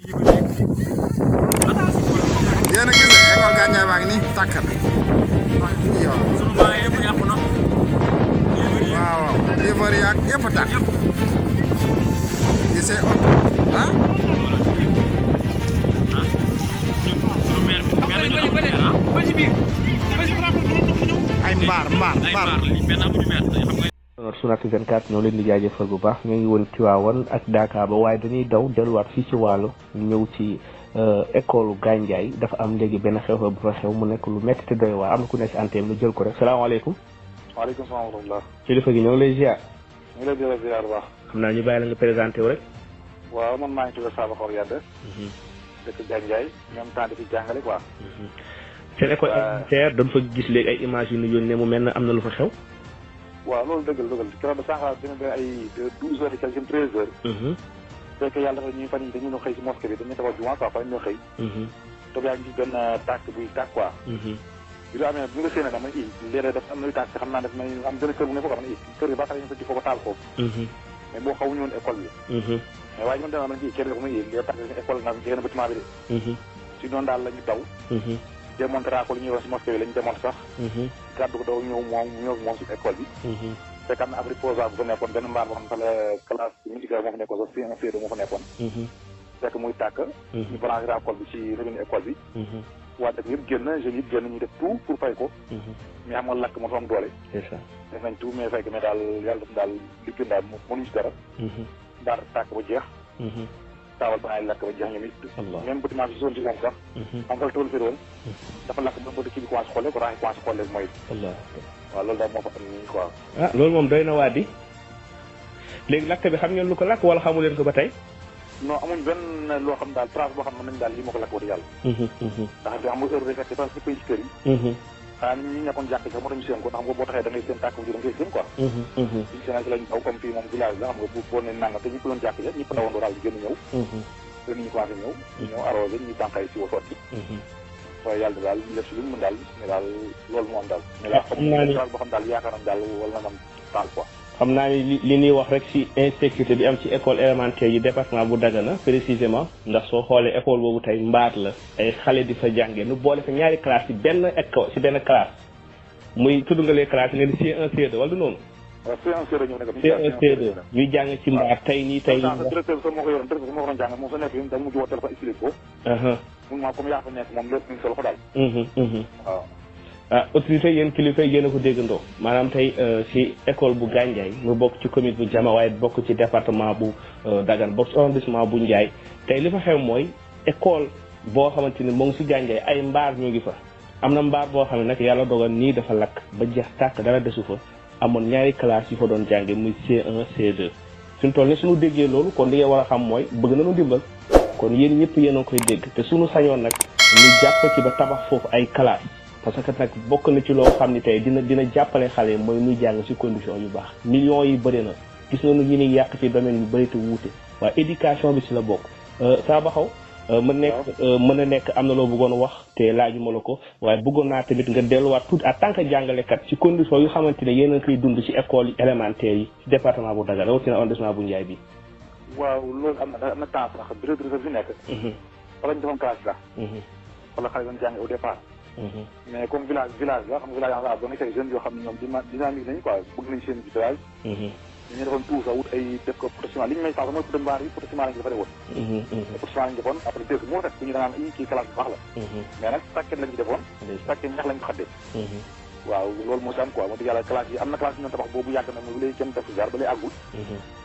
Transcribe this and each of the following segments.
yéen a gis école Gandiaye baa ngi nii tàkk na waaw livre yi ak yëpp a tàkk gisee oto ah ay mbaar Sonatel 24 ñoo leen di jaajëfal bu baax ñoo ngi woon Tivaouane ak Dakar ba waaye dañuy daw delluwaat fii ci wàllu ñëw ci école Gandiaye dafa am léegi benn xew-xew bu fa xew mu nekk lu métti te doy waar am na ku nekk si antenne lu jël ko rek salaamaaleykum. waaleykum salaam wa rahmatulah. kilifa gi ñoo ngi lay ziar. ñu ngi lay jëlee ziar bu baax. xam naa ñu bàyyi la nga présenté wu rek. waaw man maa ngi tudd Saba Xaw Yadda. dëkk Gandiaye même temps di fi jàngale quoi. seen école élémentaire dañ fa gis léegi ay images yu ñu yónnee mu mel ne am na lu fa xew. waaw loolu dëgg la keroog ba sànq dina doon ay 12 heures et quelque 13 heures. fekk yàlla dafa ñuy fan yi dañu doon xëy si mosquée bi dañuy taxaw jumaa quoi fa ñu doon xëy. te yaa ngi gis benn tàkk buy tàkk quoi. bi nga amee bu nga séenee dama léeg-léeg dafa am luy tàkk xam naa daf may am benn kër bu ne foofu xam ne kër gi ba xale ñu ko ci foofu taal foofu. mais boo xawuñu woon école bi. mais waaye man dama kër gi ma li tàkk école nga jege na bâtiment bi de. si noonu daal la ñu daw. démontré ko li ñuy wax si mosquée bi la ñu démontré sax. gàddu ko daw ñëw moom si école bi. fekk am na abri posable bu fa nekkoon benn mbaar boo xam ne fa la classe musicale moo fa nekkoon sax C1 C2 moo fa nekkoon. fekk muy tàkk. ñu branché racole bi ci robinet école bi. waa dëkk yëpp génn jeunes yëpp génn ñu def tout pour fay ko. mais xam nga lakk moo fa am doole. c'est ça def nañ tout mais fekk mais daal yàlla def daal li gën daal mënuñu si dara. daal tàkk ba jeex. taawal ba ay lakk ba jeex ñoom it. même bâtiment bi si zone ci moom sax. xam nga la tool fi woon. dafa lakk ba kii bi commencé xollee ko raax commencé xollee mooy. waaw loolu daal moo fa am nii quoi. ah loolu moom doy na waa di léegi lakk bi xam ngeen lu ko lakk wala xamu leen ko ba tey. non amuñ benn loo xam daal trace boo xam ne nañ daal lii moo ko lakk wax yàlla. ndax bi xam nga heure day fekk parce que ci kër yi. xanaa nit ñi nekkoon jàkk sax moo tax ñu seen ko ndax xam nga boo taxee da ngay seen tàkk bu da ngay seen quoi. biñu seen si lañ daw comme fii moom village la xam nga bu boo ne nanga te ñëpp doon jàkk ja ñëpp dawandoo daal di génn ñëw. te nit ñi commencé ñëw arrosé ñu tànqay si wa sotti. waaye yàlla daal ñu def si lu mu mën daal ne daal loolu moo am daal. mais daal xam naa ni boo xam daal yaakaar nañ daal wala na man taal quoi. xam naa ni li ñuy wax rek ci insécurité bi am ci école élémentaire yi département bu Dagana précisément ndax soo xoolee école boobu tey mbaar la ay xale di fa jàngee nu boole fa ñaari classe ci benn école ci benn classe muy tudd nga les classes yi nga ni C1 C2 wala du noonu. waaw C1 C2 ñëw nekk C1 C2 ñuy jàng ci mbaar tey nii tey. directeur bi sax moo ko yoroon directeur bi moo ko doon jàng moom sa nekk yi dañ mujj woo téléphone expliqué ko. mun maa comme yaa fa nekk moom lépp ñu sol ko daal. waaw. ah autorité yéen kilifa yéen a ko déggandoo maanaam tey ci école bu Gandiaye mu bokk ci commune bu Diama waaye bokk ci département bu Dagana bokk ci arrondissement bu Ndiaye tey li fa xew mooy école boo xamante ni moo ngi ci Gandiaye ay mbaar ñu ngi fa am na mbaar boo xam ne nag yàlla dogal nii dafa lakk ba jeex tàkk dara desu fa amoon ñaari classe yu fa doon jànge muy C1 C2 suñu toll ni suñu déggee loolu kon li ngeen war a xam mooy bëgg nañu dimbal kon yéen ñëpp yéen a koy dégg te suñu sañoon nag ñu jàpp ci ba tabax foofu ay classe parce que nag bokk na ci loo xam ni tey dina jàppale xale mooy muy jàng ci condition yu baax millions yi bëri na gis nañu ñu ni yàq ci domaine yu bëri te wuute waaye éducation bi ci la bokk Saba Xaw mën a nekk am na loo bëggoon wax te laajuma la ko waaye bëggoon naa tamit nga delluwaat tout en tant que jàngalekat ci condition yu xamante ne yéen a koy dund ci école élémentaire yi ci département bu Dagana rawatina arrondissement bu Ndiaye bi. waaw loolu am na temps sax directeur bi nekk. wala ñu defoon classe la. wala xale doon jàng au départ. mais comme village la xam nga village en général doon na fekk jeunes yoo xam ne ñoom dynamique nañu quoi bëgg nañ seen village. ñu defoon tout ça wut ay def ko protection li ñu may sax mooy pour mbaar yi protection lañ defaree woon. protection lañ defoon après dégg moo tax bu ñu danaan kii classe bu baax la. mais nag sàkket lañ ci defoon. sàkket ñax lañ ko xaddee. waaw loolu moo si am quoi moo tax yàlla classe yi am na classe yi ñoom tabax boobu yàgg na mu léegi kenn def jaar ba lay àggul.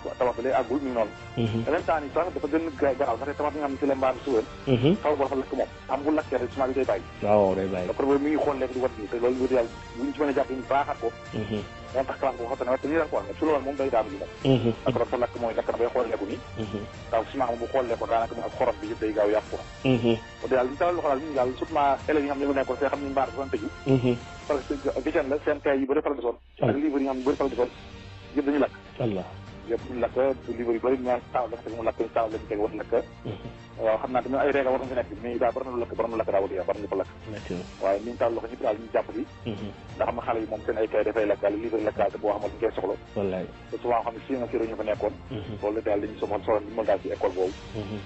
waaw tabax ba lay àggul mi ngi noonu. en même temps ni sax dafa gën garaaw sax tabax bi nga xam ne ci la mbaar bi suwén xaw ba dafa lakk moom am bu lakkee rek ciment bi day bàyyi. waaw day bàyyi après mi ngi xool lekk di wat nii te loolu wut yàlla buñ ci mën a jàpp ñu baaxaat ko moo tax classe boo xam ne wat te nii la quoi su loolu moom day daanu bi moom après dafa lakk mooy lakk na bay xool lekku nii taw ciment moom bu xool lekko daanaka moom ak xoros bi yëpp day gaaw yàqu ko daal ñu talal loxo daal ñu daal surtout élèves yi nga xam ne ñu nekkoon see xam ni mbaar bi doon tëju parce que weekend la seen kay yi bëri fala desoon ak livre yi nga xam ne bëri fala desoon yëpp dañu lakk yëpp ñu lakk livre yu bëri ñaa taaw dafa teg mu lakk taaw lañu teg woon lakk waaw xam naa tamit ay réega war na fi nekk mais daal war na lakk daa wut war na ko lakk waaye niñu taal loxo ñëpp daal ñu jàpp bi ndax xam nga xale yi moom seen ay kay dafay lakk daal livre lakk daal te boo xamal ñu koy soxla te souvent xam ne si nga siro ñu fa nekkoon loolu daal dañu soxla ñu mën daal ci école boobu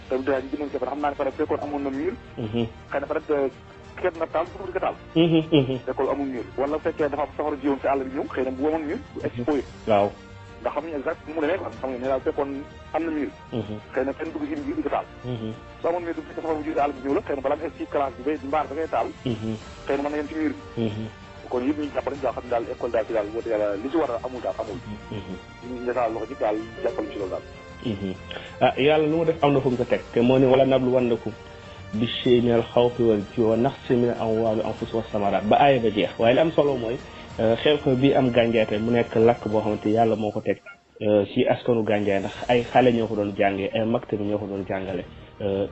te daal ñu gënoon xam naa ne fa fekkoon amoon na mur xëy na fa kenn na taal bu ko taal école amul mur wala fekkee dafa safara jiwoon si àll bi ñëw xëy na bu amoon mur du exposé waaw ndax xam nga exact mu demee quoi xam nga ne daal fekkoon am na mur xëy na kenn dugg si mur di ko taal soo amoon mur du fekk safara bu jiwoon si àll bi ñëw la xëy na balaa nga si classe bi bay mbaar ba ngay taal xëy na mën na yem ci mur bi kon yëpp ñu jàpp dañ daal xam ne daal école daal ci daal woote yàlla li ci war a amul daal amul ñu taal loxo ñëpp daal jàppal ci loolu daal ah yàlla lu mu def am na fu mu ko teg te moo ne wala nablu wannakum bi shay'in minal xawfi wal juu'i wa naqsin minal amwaali wal anfusi was samaraat ba aaya ba jeex waaye li am solo mooy xew-xew bi am Gandiaye tey mu nekk lakk boo xamante yàlla moo ko teg ci askanu Gandiaye ndax ay xale ñoo ko doon jàngee ay mag tamit ñoo ko doon jàngale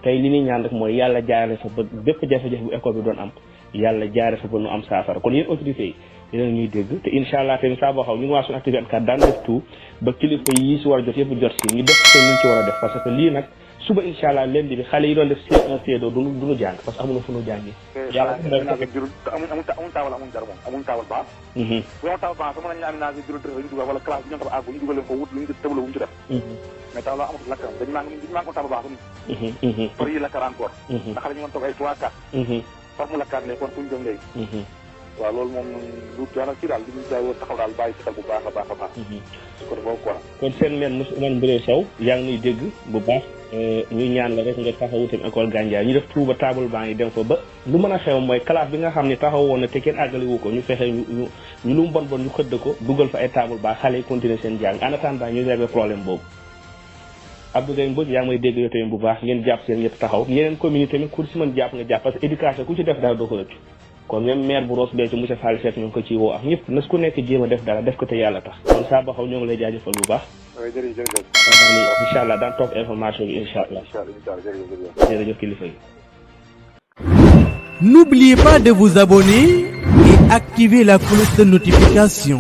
tey li ñuy ñaan rek mooy yàlla jaarale fa ba bépp jafe-jafe bu école bi doon am yàlla jaare fa ba nu am saafara kon yéen autorités yi dina ñuy dégg te incha allah tamit saa boo xaw ñu ngi waa suñu activité kat daan def tout ba kilifa yi si war a jot yëpp jot si ñu def seen ñu ci war a def parce que lii nag suba incha allah lundi bi xale yi doon def C1 C2 duñu jàng parce que amuñu fu ñu jàngi yàlla amuñ taawal amuñ dara moom amuñ taawal baax bu amoon taawal baax sama nañu aménagé bureau de ñu dugal wala classe bi ñoo ko àgg ñu dugal leen ko wut luñu tëbla wuñu ci def mais taawal amatul lakk dañu maa ngi ko taawal baax par yi lakk encore ndax xale ñu mën toog ay 3 4 par mu lakkaat léegi kon fuñu jëm léegi waaw loolu moom lu dara ci daal li ñu daal taxaw daal bàyyi ci xel bu baax a baax a baax kon boobu quoi kon seen men man Mbiré Sow yaa ngi nuy dégg bu baax ñu ñaan la rek nga taxawu tamit école Gandiaye ñu def tout ba table banc yi dem fa ba lu mën a xew mooy classe bi nga xam ne taxaw woon na te kenn àggali wu ko ñu fexe ñu lu mu bon ñu xëdd ko dugal fa ay table banc xale yi continuer seen jàng en attendant ñu régler problème boobu Abdou Gueye Mbodj yaa ngi may dégg yow tamit bu baax ngeen jàpp seen ñëpp taxaw yeneen communauté tamit ku si mën jàpp nga jàpp parce que éducation ku ci def dara doo ko rëcc kon même maire bu Ross Béthio monsieur Fall Seck ñu ngi ko ciy woo ak ñëpp na su ku nekk jéem a def dara def ko te yàlla tax kon saa baxaw ñoo ngi lay jaajëfal bu baax incha allah daan topp information bi incha allah jërëjëf kilifa yi. N'oubliez pas de vous abonner et activer la cloche de notification.